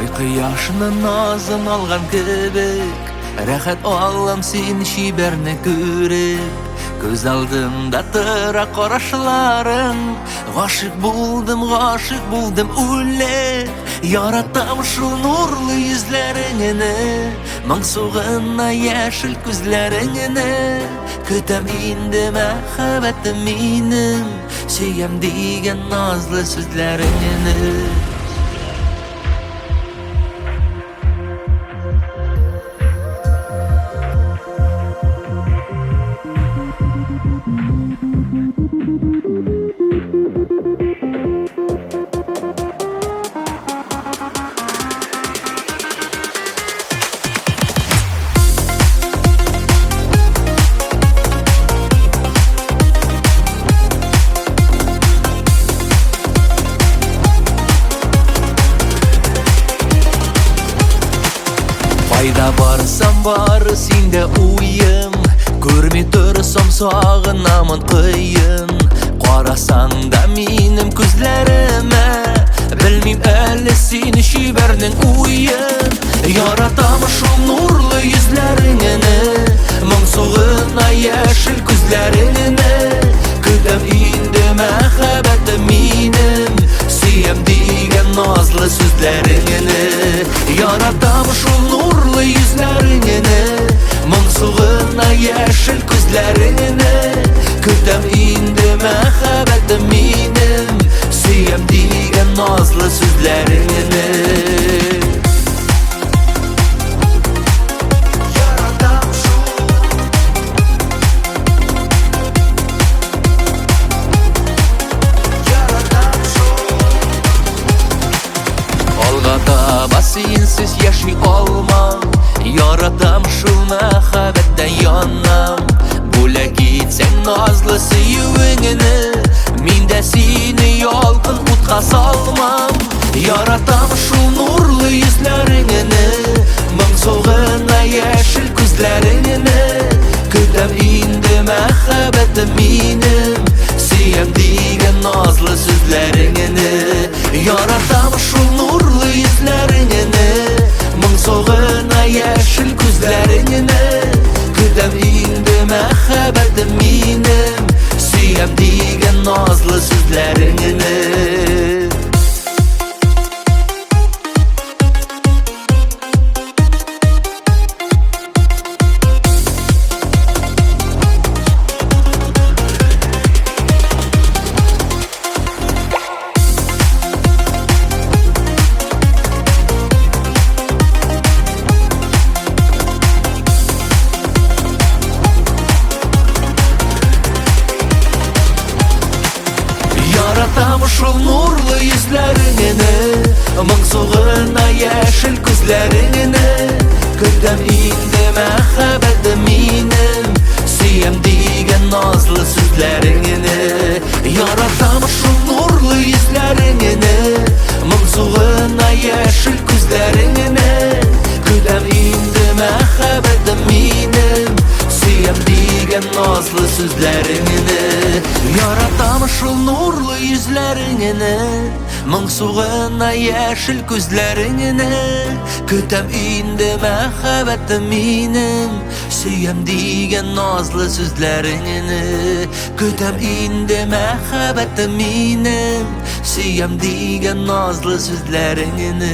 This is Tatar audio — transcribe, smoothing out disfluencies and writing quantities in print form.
Ай кояшның назын алган кебек, рәхәт алам син чибәрне күреп. Күз алдымда тора карашларың, гашыйк булдым, гашыйк булдым үлеп. Яратам шул нурлы йөзләреңне, моңсу гына яшел күзләреңне. Көтәм инде мәхәббәтем минем, сөям дигән назлы сүзләреңне. Кайда барсам бар синдә уем, күрми торсам сагынамын кыен. Карасаң да минем күзләремә, белмим әле син чибәрнең уен. Яратам шул нурлы йөзләреңне, моңсу гына яшел күзләреңне. Көтәм инде мәхәббәтем минем, сөям дигән назлы сүзләреңне. Яратам шул нурлы йөзләреңне, моңсу гына яшел күзләреңне. Көтәм инде мәхәббәтем минем, сөям дигән назлы сүзләреңне. Яратам шул. Яратам шул. Алга таба синсез яши алмам, яратам шул мәхәббәттән янам. Бүләк итсәң назлы сөюеңне, мин дә сине ялкын утка салмам. Яратам шул нурлы йөзләреңне, моңсу гына яшел күзләреңне. Көтәм инде мәхәббәтем минем, сөям дигән назлы сүзләреңне. Яратам шул нурлы йөзләреңне, моңсу гына яшел күзләреңне. Көтәм инде мәхәббәтем минем, сөям дигән назлы сүзләреңне. Яратам шул нурлы йөзләреңне, моңсу гына яшел күзләреңне. Көтәм инде мәхәббәтем минем, сөям дигән назлы сүзләреңне. Яратам шул нурлы йөзләреңне, моңсу гына яшел күзләреңне. Көтәм инде мәхәббәтем минем, сөям дигән назлы сүзләреңне. Яратам шул нурлы йөзләреңне, моңсу гына яшел күзләреңне. Көтәм инде мәхәббәтем минем, сөям дигән назлы сүзләреңне. Көтәм инде мәхәббәтем минем, сөям дигән назлы сүзләреңне.